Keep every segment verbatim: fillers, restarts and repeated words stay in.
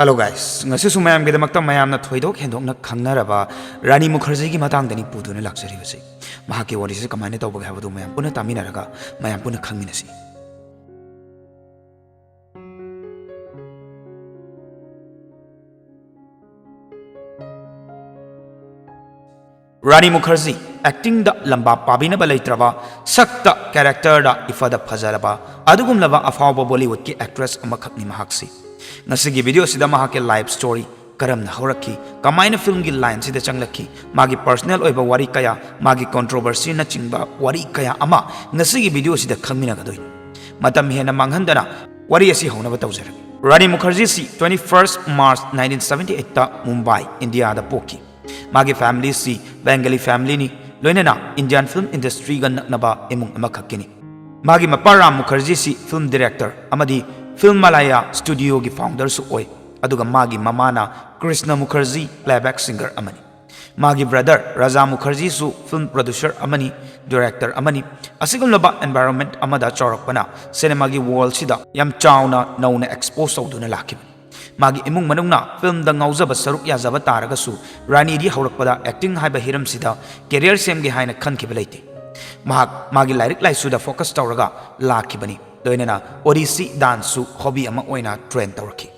Hello guys, ꯉꯁꯤꯁꯨ ꯃꯌꯥꯝꯒꯤꯗꯃꯛꯇ ꯃꯌꯥꯝꯅ ꯊꯣꯏꯗꯣꯛ ꯍꯦꯟꯗꯣꯛꯅ ꯈꯪꯅꯔꯕ ꯔꯥꯅꯤ ꯃꯨꯈꯔꯖꯤꯒꯤ ꯃꯇꯥꯡꯗꯅꯤ ꯄꯨꯗꯨꯅ ꯂꯥꯛꯆꯔꯤꯕꯁꯤ꯫ ꯃꯍꯥꯛꯀꯤ ꯋꯥꯔꯤꯁꯤ ꯀꯃꯥꯏꯅ ꯇꯧꯕꯒꯦ ꯍꯥꯏꯕꯗꯨ ꯃꯌꯥꯝ ꯄꯨꯟꯅ ꯇꯥꯃꯤꯟꯅꯔꯒ ꯃꯌꯥꯝ ꯄꯨꯟꯅ ꯈꯪꯃꯤꯟꯅꯁꯤ꯫ ꯔꯥꯅꯤ ꯃꯨꯈꯔꯖꯤ actingꯗ ꯂꯝꯕꯥ ꯄꯥꯕꯤꯅꯕ ꯂꯩꯇ꯭ꯔꯕ, ꯁꯛꯇ characterꯗ ꯏꯐꯗ ꯐꯖꯔꯕ ꯑꯗꯨꯒꯨꯝꯂꯕ ꯑꯐꯥꯎꯕ Bollywoodꯀꯤ actress ꯑꯃꯈꯛꯅꯤ ꯃꯍꯥꯛꯁꯤ꯫ ꯉꯁꯤꯒꯤ videoꯁꯤꯗ ꯃꯍꯥꯛꯀꯤ life story, ꯀꯔꯝꯅ ꯍꯧꯔꯛꯈꯤ, ꯀꯃꯥꯏꯅ filmꯒꯤ lineꯁꯤꯗ ꯆꯪꯂꯛꯈꯤ, ꯃꯥꯒꯤ personal ꯑꯣꯏꯕ ꯋꯥꯔꯤ ꯀꯌꯥ, ꯃꯥꯒꯤ controversyꯅꯆꯤꯡꯕ ꯋꯥꯔꯤ ꯀꯌꯥ ꯑꯃ ꯉꯁꯤꯒꯤ videoꯁꯤꯗ ꯈꯪꯃꯤꯟꯅꯒꯗꯣꯏꯅꯤ꯫ ꯃꯇꯝ ꯍꯦꯟꯅ ꯃꯥꯡꯍꯟꯗꯅ ꯋꯥꯔꯤ ꯑꯁꯤ ꯍꯧꯅꯕ ꯇꯧꯖꯔꯒꯦ꯫ ꯔꯥꯅꯤ ꯃꯨꯈꯔꯖꯤꯁꯤ twenty first March nineteen seventy eightꯇ Mumbai, ꯏꯟꯗꯤꯌꯥꯗ ꯄꯣꯛꯈꯤ꯫ ꯃꯥꯒꯤ familyꯁꯤ Bengali familyꯅꯤ, ꯂꯣꯏꯅꯅ Indian film industryꯒ ꯅꯛꯅꯕ ꯏꯃꯨꯡ ꯑꯃꯈꯛꯀꯤꯅꯤ꯫ ꯃꯥꯒꯤ ꯃꯄꯥ ꯔꯥꯝ ꯃꯨꯈꯔꯖꯤꯁꯤ film director ꯑꯃꯗꯤ Film Malaya studioꯒꯤ founderꯁꯨ ꯑꯣꯏ, ꯑꯗꯨꯒ ꯃꯥꯒꯤ ꯃꯃꯥꯅ ꯀ꯭ꯔꯤꯁꯅ ꯃꯨꯈꯔꯖꯤ playback singer ꯑꯃꯅꯤ꯫ ꯃꯥꯒꯤ brother ꯔꯥꯖꯥ ꯃꯨꯈꯔꯖꯤꯁꯨ film producer ꯑꯃꯅꯤ, director ꯑꯃꯅꯤ꯫ ꯑꯁꯤꯒꯨꯝꯂꯕ environment ꯑꯃꯗ ꯆꯥꯎꯔꯛꯄꯅ cinemaꯒꯤ worldꯁꯤꯗ ꯌꯥꯝ ꯆꯥꯎꯅ ꯅꯧꯅ expose ꯇꯧꯗꯨꯅ ꯂꯥꯛꯈꯤꯕꯅꯤ꯫ ꯃꯥꯒꯤ ꯏꯃꯨꯡ ꯃꯅꯨꯡꯅ filmꯗ ꯉꯥꯎꯖꯕ ꯁꯔꯨꯛ ꯌꯥꯖꯕ ꯇꯥꯔꯒꯁꯨ, ꯔꯥꯅꯤꯗꯤ ꯍꯧꯔꯛꯄꯗ acting ꯍꯥꯏꯕ ꯍꯤꯔꯝꯁꯤꯗ career ꯁꯦꯝꯒꯦ ꯍꯥꯏꯅ ꯈꯟꯈꯤꯕ ꯂꯩꯇꯦ꯫ ꯃꯍꯥꯛ ꯃꯥꯒꯤ ꯂꯥꯏꯔꯤꯛ ꯂꯥꯏꯁꯨꯗ focus ꯇꯧꯔꯒ ꯂꯥꯛꯈꯤꯕꯅꯤ, ꯂꯣꯏꯅꯅ Odissi danceꯁꯨ hobby ꯑꯃ ꯑꯣꯏꯅ train ꯇꯧꯔꯛꯈꯤ꯫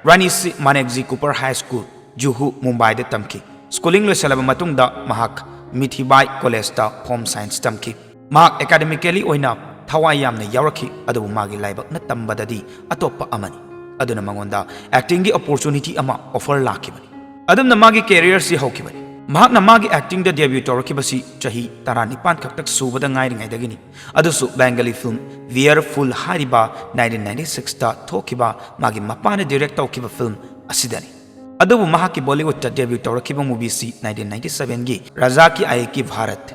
ꯔꯥꯅꯤꯁꯤ Manikji Cooper High School, Juhu, ꯃꯨꯝꯕꯥꯏꯗ ꯇꯝꯈꯤ꯫ Schooling ꯂꯣꯏꯁꯤꯜꯂꯕ ꯃꯇꯨꯡꯗ ꯃꯍꯥꯛ ꯃꯤꯊꯤꯕꯥꯏ Collegeꯇ Home Science ꯇꯝꯈꯤ꯫ ꯃꯍꯥꯛ academically ꯑꯣꯏꯅ ꯊꯋꯥꯏ ꯌꯥꯝꯅ ꯌꯥꯎꯔꯛꯈꯤ, ꯑꯗꯨꯕꯨ ꯃꯥꯒꯤ ꯂꯥꯏꯕꯛꯅ ꯇꯝꯕꯗꯗꯤ ꯑꯇꯣꯞꯄ ꯑꯃꯅꯤ꯫ ꯑꯗꯨꯅ ꯃꯉꯣꯟꯗ actingꯒꯤ opportunity ꯑꯃ offer ꯂꯥꯛꯈꯤꯕꯅꯤ꯫ ꯑꯗꯨꯝꯅ ꯃꯥꯒꯤ careerꯁꯤ ꯍꯧꯈꯤꯕꯅꯤ꯫ ꯃꯍꯥꯛꯅ ꯃꯥꯒꯤ actingꯗ debut ꯇꯧꯔꯛꯈꯤꯕꯁꯤ ꯆꯍꯤ ꯇꯔꯥꯅꯤꯄꯥꯟ ꯈꯛꯇ ꯁꯨꯕꯗ ꯉꯥꯏꯔꯤꯉꯩꯗꯒꯤꯅꯤ꯫ ꯑꯗꯨꯁꯨ Bengali film Wearful ꯍꯥꯏꯔꯤꯕ nineteen ninety sixꯇ ꯊꯣꯛꯈꯤꯕ ꯃꯥꯒꯤ ꯃꯄꯥꯅ direct ꯇꯧꯈꯤꯕ film ꯑꯁꯤꯗꯅꯤ꯫ ꯑꯗꯨꯕꯨ ꯃꯍꯥꯛꯀꯤ Bollywoodꯇ debut ꯇꯧꯔꯛꯈꯤꯕ movieꯁꯤ nineteen ninety sevenꯒꯤ Raja Ki Aaye Ki Bharat꯫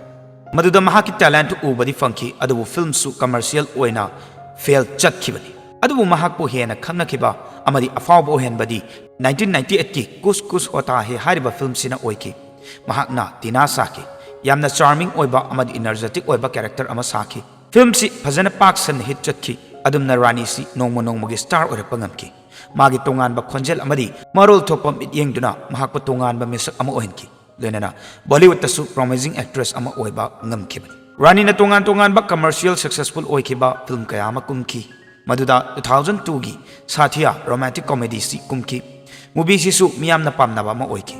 ꯃꯗꯨꯗ ꯃꯍꯥꯛꯀꯤ talent ꯎꯕꯗꯤ ꯐꯪꯈꯤ, ꯑꯗꯨꯕꯨ filmꯁꯨ commercial ꯑꯣꯏꯅ fail ꯆꯠꯈꯤꯕꯅꯤ꯫ ꯑꯗꯨꯕꯨ ꯃꯍꯥꯛꯄꯨ ꯍꯦꯟꯅ ꯈꯪꯅꯈꯤꯕ ꯑꯃꯗꯤ ꯑꯐꯥꯎꯕ ꯑꯣꯏꯍꯟꯕꯗꯤ nineteen ninety eightꯀꯤ Kuch Kuch Hota Hai ꯍꯥꯏꯔꯤꯕ filmꯁꯤꯅ ꯑꯣꯏꯈꯤ꯫ ꯃꯍꯥꯛꯅ ꯇꯤꯅꯥ ꯁꯥꯈꯤ꯫ ꯌꯥꯝꯅ charming ꯑꯣꯏꯕ ꯑꯃꯗꯤ energetic ꯑꯣꯏꯕ character ꯑꯃ ꯁꯥꯈꯤ꯫ Filmꯁꯤ ꯐꯖꯅ ꯄꯥꯛ ꯁꯟꯅ hit ꯆꯠꯈꯤ꯫ ꯑꯗꯨꯝꯅ ꯔꯥꯅꯤꯁꯤ ꯅꯣꯡꯃ ꯅꯣꯡꯃꯒꯤ star ꯑꯣꯏꯔꯛꯄ ꯉꯝꯈꯤ꯫ ꯃꯥꯒꯤ ꯇꯣꯉꯥꯟꯕ ꯈꯣꯟꯖꯦꯜ ꯑꯃꯗꯤ ꯃꯔꯣꯜ ꯊꯣꯛꯄ ꯃꯤꯠꯌꯦꯡꯗꯨꯅ ꯃꯍꯥꯛꯄꯨ ꯇꯣꯉꯥꯟꯕ ꯃꯤꯁꯛ ꯑꯃ ꯑꯣꯏꯍꯟꯈꯤ꯫ ꯂꯣꯏꯅꯅ ꯕꯣꯂꯤꯋꯨꯗꯇꯁꯨ promising actress ꯑꯃ ꯑꯣꯏꯕ ꯉꯝꯈꯤꯕꯅꯤ꯫ ꯔꯥꯅꯤꯅ ꯇꯣꯉꯥꯟ ꯇꯣꯉꯥꯟꯕ commercial successful ꯑꯣꯏꯈꯤꯕ film ꯀꯌꯥ ꯑꯃ ꯀꯨꯝꯈꯤ꯫ ꯃꯗꯨꯗ two thousand two ꯒꯤ ꯁꯥꯊꯤꯌꯥ romantic comedy ꯁꯤ ꯀꯨꯝꯈꯤ꯫ Movie ꯁꯤꯁꯨ ꯃꯤꯌꯥꯝꯅ ꯄꯥꯝꯅꯕ ꯑꯃ ꯑꯣꯏꯈꯤ꯫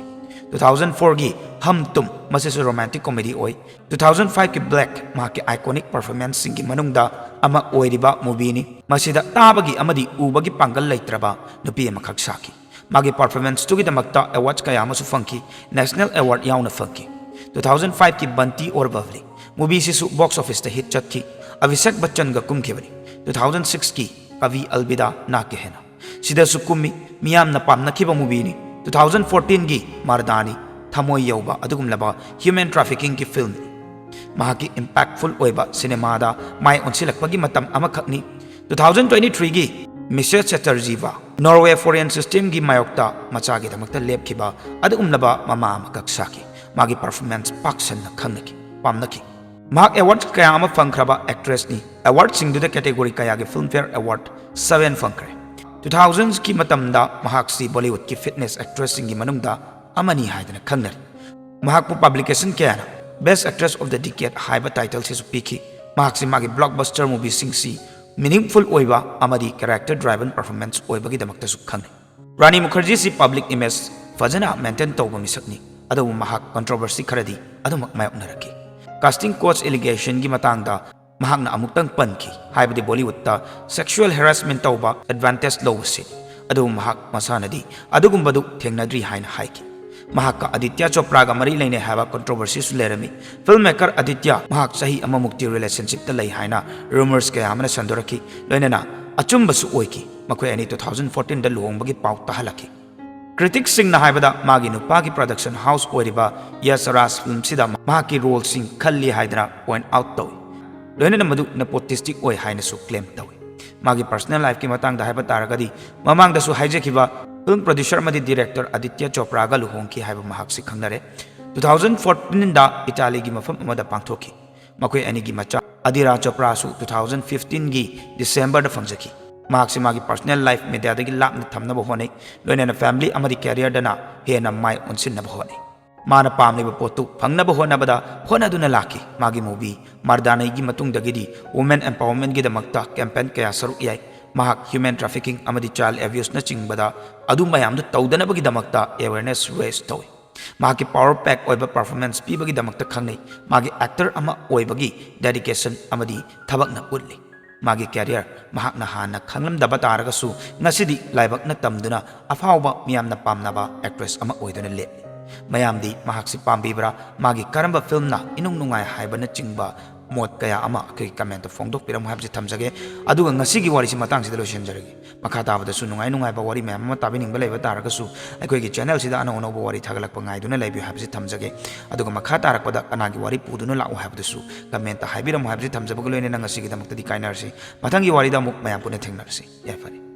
Two thousand four ꯒꯤ ꯍꯝ ꯇꯨꯝ, ꯃꯁꯤꯁꯨ romantic comedy ꯑꯣꯏ꯫ Two thousand five ꯀꯤ Black ꯃꯍꯥꯛꯀꯤ iconic performance ꯁꯤꯡꯒꯤ ꯃꯅꯨꯡꯗ ꯑꯃ ꯑꯣꯏꯔꯤꯕ movie ꯅꯤ꯫ ꯃꯁꯤꯗ ꯇꯥꯕꯒꯤ ꯑꯃꯗꯤ ꯎꯕꯒꯤ ꯄꯥꯡꯒꯜ ꯂꯩꯇ꯭ꯔꯕ ꯅꯨꯄꯤ ꯑꯃꯈꯛ ꯁꯥꯈꯤ꯫ ꯃꯥꯒꯤ performance ꯇꯨꯒꯤꯗꯃꯛꯇ awards ꯀꯌꯥ ꯑꯃꯁꯨ ꯐꯪꯈꯤ, national award ꯌꯥꯎꯅ ꯐꯪꯈꯤ꯫ Two thousand five ꯀꯤ Bunty Aur Bawli, movie ꯁꯤꯁꯨ box office ꯇ hit ꯆꯠꯈꯤ꯫ ꯑꯚꯤꯁꯦꯛ ꯕꯆꯟꯒ ꯀꯨꯝꯈꯤꯕꯅꯤ꯫ Two thousand six ꯀꯤ Kabhi Alvida Na Kehna, ꯁꯤꯗꯁꯨ ꯀꯨꯝꯃꯤ, ꯃꯤꯌꯥꯝꯅ ꯄꯥꯝꯅꯈꯤꯕ movie ꯅꯤ꯫ Two thousand fourteen ꯒꯤ Mardani, ꯊꯃꯣꯏ ꯌꯧꯕ ꯑꯗꯨꯒꯨꯝꯂꯕ human trafficking ꯒꯤ film ꯅꯤ꯫ ꯃꯍꯥꯛꯀꯤ impactful ꯑꯣꯏꯕ ꯁꯤꯅꯦꯃꯥꯗ ꯃꯥꯏ ꯑꯣꯟꯁꯤꯜꯂꯛꯄꯒꯤ ꯃꯇꯝ ꯑꯃꯈꯛꯅꯤ꯫ Two thousand twenty three ꯒꯤ Missus Chatterjee ꯚ Norway foreign system ꯒꯤ ꯃꯥꯌꯣꯛꯇ ꯃꯆꯥꯒꯤꯗꯃꯛꯇ ꯂꯦꯞꯈꯤꯕ ꯑꯗꯨꯒꯨꯝꯂꯕ ꯃꯃꯥ ꯑꯃꯈꯛ ꯁꯥꯈꯤ꯫ ꯃꯥꯒꯤ performance ꯄꯥꯛ ꯁꯟꯅ ꯈꯪꯅꯈꯤ, ꯄꯥꯝꯅꯈꯤ꯫ ꯃꯍꯥꯛ awards ꯀꯌꯥ ꯑꯃ ꯐꯪꯈ꯭ꯔꯕ actress ꯅꯤ꯫ Award ꯁꯤꯡꯗꯨꯗ category ꯀꯌꯥꯒꯤ Filmfare Award seven ꯐꯪꯈ꯭ꯔꯦ꯫ Two thousands ꯀꯤ ꯃꯇꯝꯗ ꯃꯍꯥꯛꯁꯤ Bollywood ꯀꯤ fitness actress ꯁꯤꯡꯒꯤ ꯃꯅꯨꯡꯗ ꯑꯃꯅꯤ ꯍꯥꯏꯗꯅ ꯈꯪꯅꯔꯤ꯫ ꯃꯍꯥꯛꯄꯨ publication ꯀꯌꯥꯅ Best Actress of the Decade ꯍꯥꯏꯕ title ꯁꯤꯁꯨ ꯄꯤꯈꯤ꯫ ꯃꯍꯥꯛꯁꯤ ꯃꯥꯒꯤ blockbuster movie ꯁꯤꯡꯁꯤ meaningful ꯑꯣꯏꯕ ꯑꯃꯗꯤ character driven performance ꯑꯣꯏꯕꯒꯤꯗꯃꯛꯇꯁꯨ ꯈꯪꯅꯩ꯫ ꯔꯥꯅꯤ ꯃꯨꯈꯔꯖꯤꯁꯤ public image ꯐꯖꯅ maintain ꯇꯧꯕ ꯃꯤꯁꯛꯅꯤ, ꯑꯗꯨꯕꯨ ꯃꯍꯥꯛ controversy ꯈꯔꯗꯤ ꯑꯗꯨꯃꯛ ꯃꯥꯌꯣꯛꯅꯔꯛꯈꯤ꯫ Casting couch allegation ꯒꯤ ꯃꯇꯥꯡꯗ ꯃꯍꯥꯛꯅ ꯑꯃꯨꯛꯇꯪ ꯄꯟꯈꯤ, ꯍꯥꯏꯕꯗꯤ Bollywood ꯇ sexual harassment ꯇꯧꯕ, advantage ꯂꯧꯕꯁꯤ꯫ ꯑꯗꯨꯕꯨ ꯃꯍꯥꯛ ꯃꯁꯥꯅꯗꯤ ꯑꯗꯨꯒꯨꯝꯕꯗꯨ ꯊꯦꯡꯅꯗ꯭ꯔꯤ ꯍꯥꯏꯅ ꯍꯥꯏꯈꯤ꯫ ꯃꯍꯥꯛꯀ ꯑꯗꯤꯇ꯭ꯌ ꯆꯣꯄ꯭ꯔꯥꯒ ꯃꯔꯤ ꯂꯩꯅꯩ ꯍꯥꯏꯕ controversy ꯁꯨ ꯂꯩꯔꯝꯃꯤ꯫ Filmmaker ꯑꯗꯤꯇ꯭ꯌ ꯃꯍꯥꯛ ꯆꯍꯤ ꯑꯃꯃꯨꯛꯇꯤ relationship ꯇ ꯂꯩ ꯍꯥꯏꯅ rumors ꯀꯌꯥ ꯑꯃꯅ ꯁꯟꯗꯣꯔꯛꯈꯤ, ꯂꯣꯏꯅꯅ ꯑꯆꯨꯝꯕꯁꯨ ꯑꯣꯏꯈꯤ꯫ ꯃꯈꯣꯏ ꯑꯅꯤ two thousand fourteen ꯗ ꯂꯨꯍꯣꯡꯕꯒꯤ ꯄꯥꯎ ꯇꯥꯍꯜꯂꯛꯈꯤ꯫ Critic ꯁꯤꯡꯅ ꯍꯥꯏꯕꯗ, ꯃꯥꯒꯤ ꯅꯨꯄꯥꯒꯤ production house ꯑꯣꯏꯔꯤꯕ ꯌꯁ ꯔꯥꯖ Films ꯁꯤꯗ ꯃꯍꯥꯛꯀꯤ role ꯁꯤꯡ ꯈꯜꯂꯤ ꯍꯥꯏꯗꯅ point out ꯇꯧꯏ꯫ ꯂꯣꯏꯅꯅ ꯃꯗꯨ nepotistic ꯑꯣꯏ ꯍꯥꯏꯅꯁꯨ claim ꯇꯧꯏ꯫ ꯃꯥꯒꯤ personal life ꯀꯤ ꯃꯇꯥꯡꯗ ꯍꯥꯏꯕ ꯇꯥꯔꯒꯗꯤ, ꯃꯃꯥꯡꯗꯁꯨ ꯍꯥꯏꯖꯈꯤꯕ film producer ꯑꯃꯗꯤ director ꯑꯗꯤꯇ꯭ꯌ ꯆꯣꯄ꯭ꯔꯥꯒ ꯂꯨꯍꯣꯡꯈꯤ ꯍꯥꯏꯕ ꯃꯍꯥꯛꯁꯤ ꯈꯪꯅꯔꯦ꯫ Two thousand fourteen ꯗ ꯏꯇꯥꯂꯤꯒꯤ ꯃꯐꯝ ꯑꯃꯗ ꯄꯥꯡꯊꯣꯛꯈꯤ꯫ ꯃꯈꯣꯏ ꯑꯅꯤꯒꯤ ꯃꯆꯥ ꯑꯗꯤꯔꯥ ꯆꯣꯄ꯭ꯔꯥꯁꯨ two thousand fifteen ꯒꯤ December ꯗ ꯐꯪꯖꯈꯤ꯫ ꯃꯍꯥꯛꯁꯤ ꯃꯥꯒꯤ personal life mediaꯗꯒꯤ ꯂꯥꯞꯅ ꯊꯝꯅꯕ ꯍꯣꯠꯅꯩ, ꯂꯣꯏꯅꯅ family ꯑꯃꯗꯤ careerꯗꯅ ꯍꯦꯟꯅ ꯃꯥꯏ ꯑꯣꯟꯁꯤꯟꯅꯕ ꯍꯣꯠꯅꯩ꯫ ꯃꯥꯅ ꯄꯥꯝꯂꯤꯕ ꯄꯣꯠꯇꯨ ꯐꯪꯅꯕ ꯍꯣꯠꯅꯕꯗ ꯍꯣꯠꯅꯗꯨꯅ ꯂꯥꯛꯈꯤ꯫ ꯃꯥꯒꯤ movie ꯃꯔꯗꯥꯅꯩꯒꯤ ꯃꯇꯨꯡꯗꯒꯤꯗꯤ women empowermentꯒꯤꯗꯃꯛꯇ campaign ꯀꯌꯥ ꯁꯔꯨꯛ ꯌꯥꯏ꯫ ꯃꯍꯥꯛ human trafficking ꯑꯃꯗꯤ child abuseꯅꯆꯤꯡꯕꯗ ꯑꯗꯨ ꯃꯌꯥꯝꯗꯨ ꯇꯧꯗꯅꯕꯒꯤꯗꯃꯛꯇ awareness raise ꯇꯧꯏ꯫ ꯃꯍꯥꯛꯀꯤ power pack ꯑꯣꯏꯕ performance ꯄꯤꯕꯒꯤꯗꯃꯛꯇ ꯈꯪꯅꯩ꯫ ꯃꯥꯒꯤ actor ꯑꯃ ꯑꯣꯏꯕꯒꯤ dedication ꯑꯃꯗꯤ ꯊꯕꯛꯅ ꯎꯠꯂꯤ꯫ ꯃꯥꯒꯤ career ꯃꯍꯥꯛꯅ ꯍꯥꯟꯅ ꯈꯪꯂꯝꯗꯕ ꯇꯥꯔꯒꯁꯨ, ꯉꯁꯤꯗꯤ ꯂꯥꯏꯕꯛꯅ ꯇꯝꯗꯨꯅ ꯑꯐꯥꯎꯕ, ꯃꯤꯌꯥꯝꯅ ꯄꯥꯝꯅꯕ actress ꯑꯃ ꯑꯣꯏꯗꯨꯅ ꯂꯦꯞꯂꯤ꯫ ꯃꯌꯥꯝꯗꯤ ꯃꯍꯥꯛꯁꯤ ꯄꯥꯝꯕꯤꯕ꯭ꯔꯥ? ꯃꯥꯒꯤ ꯀꯔꯝꯕ filmꯅ ꯏꯅꯨꯡ ꯅꯨꯡꯉꯥꯏ ꯍꯥꯏꯕꯅꯆꯤꯡꯕ ꯃꯣꯠ ꯀꯌꯥ ꯑꯃ ꯑꯩꯈꯣꯏꯒꯤ commentꯇ ꯐꯣꯡꯗꯣꯛꯄꯤꯔꯝꯃꯨ ꯍꯥꯏꯕꯁꯤ ꯊꯝꯖꯒꯦ꯫ ꯑꯗꯨꯒ ꯉꯁꯤꯒꯤ ꯋꯥꯔꯤꯁꯤ ꯃꯇꯥꯡꯁꯤꯗ ꯂꯣꯏꯁꯤꯟꯖꯔꯒꯦ꯫ ꯃꯈꯥ ꯇꯥꯕꯗꯁꯨ ꯅꯨꯡꯉꯥꯏ ꯅꯨꯡꯉꯥꯏꯕ ꯋꯥꯔꯤ ꯃꯌꯥꯝ ꯑꯃ ꯇꯥꯕꯤꯅꯤꯡꯕ ꯂꯩꯕ ꯇꯥꯔꯒꯁꯨ, ꯑꯩꯈꯣꯏꯒꯤ channelꯁꯤꯗ ꯑꯅꯧ ꯑꯅꯧꯕ ꯋꯥꯔꯤ ꯊꯥꯒꯠꯂꯛꯄ ꯉꯥꯏꯗꯨꯅ ꯂꯩꯕꯤꯌꯨ ꯍꯥꯏꯕꯁꯤ ꯊꯝꯖꯒꯦ꯫ ꯑꯗꯨꯒ ꯃꯈꯥ ꯇꯥꯔꯛꯄꯗ ꯀꯅꯥꯒꯤ ꯋꯥꯔꯤ ꯄꯨꯗꯨꯅ ꯂꯥꯛꯎ ꯍꯥꯏꯕꯗꯨꯁꯨ commentꯇ ꯍꯥꯏꯕꯤꯔꯝꯃꯨ ꯍꯥꯏꯕꯁꯤ ꯊꯝꯖꯕꯒ ꯂꯣꯏꯅꯅ ꯉꯁꯤꯒꯤꯗꯃꯛꯇꯗꯤ ꯀꯥꯏꯅꯔꯁꯤ꯫ ꯃꯊꯪꯒꯤ ꯋꯥꯔꯤꯗ ꯑꯃꯨꯛ ꯃꯌꯥꯝ ꯄꯨꯟꯅ ꯊꯦꯡꯅꯔꯁꯤ꯫ ꯌꯥꯏꯐꯔꯦ꯫